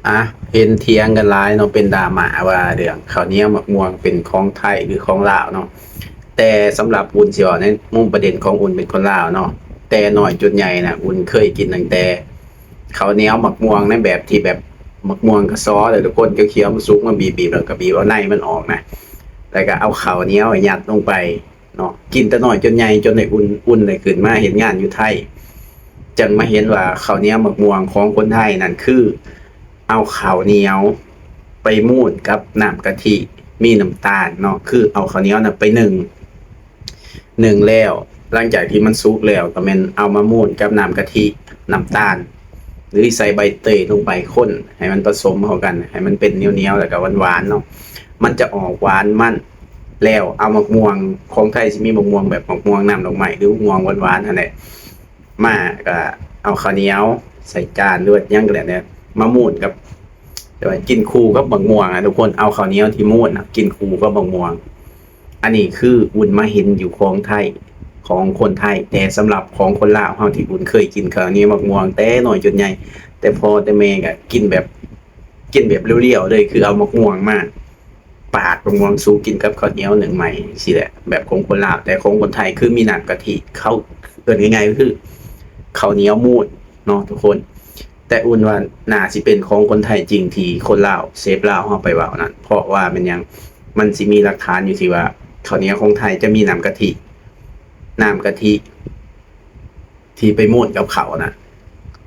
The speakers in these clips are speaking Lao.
ອ່ະ ເຫັນຖຽງກັນຫຼາຍເນາະ ເປັນດຣາມາວ່າເລື່ອງເຂົ້າໜຽວໝາກມ່ວງເປັນຂອງໄທ ຫຼື ຂອງລາວເນາະ. ແຕ່ສຳລັບອຸ່ນ ຊິເວົ້າໃນມຸມປະເດັນຂອງອຸ່ນເປັນຄົນລາວເນາະ, ແຕ່ນ້ອຍຈົນໃຫຍ່ນະ ອຸ່ນເຄີຍກິນຕັ້ງແຕ່ເຂົ້າໜຽວໝາກມ່ວງໃນແບບທີ່ແບບໝາກມ່ວງກະຊໍເດີທຸກຄົນ, ຂຽວໆ ມັນສຸກ ມາບີບໆ ແລ້ວກໍບີບເອົາໃນມັນອອກນະ ແລ້ວກໍເອົາເຂົ້າໜຽວຍັດລົງໄປເນາະ. ກິນແຕ່ນ້ອຍຈົນໃຫຍ່ ຈົນໄດ້ອຸ່ນ ອຸ່ນໄດ້ຂຶ້ນມາເຮັດງານຢູ່ໄທ ຈັ່ງມາເຫັນວ່າເຂົ້າໜຽວໝາກມ່ວງຂອງຄົນໄທນັ້ນ ຄືເອົາເຂົ້າໜຽວໄປມູນກັບນ້ຳກະທິ ມີນ້ຳຕານເນາະ, ຄືເອົາເຂົ້າໜຽວນັ້ນໄປໜຶ້ງ ໜຶ້ງແລ້ວ ຫຼັງຈາກທີ່ມັນສຸກແລ້ວ ກໍແມ່ນເອົາມາມູນກັບນ້ຳກະທິ ນ້ຳຕານ ຫຼື ໃສ່ໃບເຕີຍລົງໄປ ຄົນໃຫ້ມັນປະສົມເຂົ້າກັນ ໃຫ້ມັນເປັນໜຽວໆ ແລ້ວກໍຫວານໆ ເນາະ, ມັນຈະອອກຫວານມັນ. ແລ້ວເອົາໝາກມ່ວງ ຂອງໄທຊິມີໝາກມ່ວງແບບໝາກມ່ວງນ້ຳດອກໄມ້ ຫຼື ໝາກມ່ວງຫວານໆ ຫັ້ນແຫຼະ ມາກໍເອົາເຂົ້າໜຽວໃສ່ຈານ ຫຼືວ່າຫຍັງກໍແລ້ວແຕ່ ມາມ້ວນກັບ ແຕ່ວ່າກິນຄູ່ກັບໝາກມ່ວງນະທຸກຄົນ, ເອົາເຂົ້າໜຽວທີ່ມ້ວນນະກິນຄູ່ກັບໝາກມ່ວງ. ອັນນີ້ຄືອຸ່ນມາເຫັນຢູ່ຂອງໄທ ຂອງຄົນໄທ, ແຕ່ສຳລັບຂອງຄົນລາວເຮົາທີ່ອຸ່ນເຄີຍກິນເຂົ້າໜຽວໝາກມ່ວງແຕ່ນ້ອຍຈົນໃຫຍ່, ແຕ່ພໍ່ແຕ່ແມ່ກໍກິນແບບ ກິນແບບລຽວໆ ເລີຍ, ຄືເອົາໝາກມ່ວງມາ ປາດໝາກມ່ວງສຸກກິນກັບເຂົ້າໜຽວໜຶ້ງໃໝ່ຈັ່ງຊີ້ແຫຼະ ແບບຂອງຄົນລາວ. ແຕ່ຂອງຄົນໄທຄືມີນ້ຳກະທິ ເຂົາເອີ້ນງ່າຍໆ ກໍຄືເຂົ້າໜຽວມ້ວນເນາະທຸກຄົນ. ແຕ່ອຸ່ນວ່າໜ້າຊິເປັນຂອງຄົນໄທຈິງທີ່ຄົນລາວ ເຊບລາວເຮົາໄປເວົ້ານັ້ນ ເພາະວ່າແມ່ນຫຍັງ? ມັນຊິມີຫຼັກຖານຢູ່ທີ່ວ່າເຂົ້າໜຽວຂອງໄທຈະມີນ້ຳກະທິ ນ້ຳກະທິ ທີ່ໄປມ້ວນກັບເຂົ້ານະ.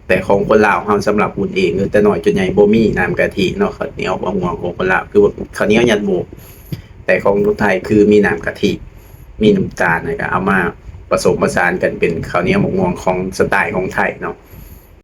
ແຕ່ຂອງຄົນລາວເຮົາ ສຳລັບອຸ່ນເອງ ແຕ່ນ້ອຍຈົນໃຫຍ່ບໍ່ມີນ້ຳກະທິເນາະ, ເຂົ້າໜຽວໝາກມ່ວງຂອງຄົນລາວ ຄືວ່າເຂົ້າໜຽວຍັດໂບກ. ແຕ່ຂອງຄົນໄທຄືມີນ້ຳກະທິ ມີນ້ຳຕານ ແລ້ວກໍເອົາມາປະສົມປະສານກັນເປັນເຂົ້າໜຽວໝາກມ່ວງຂອງສະໄຕຂອງໄທເນາະ.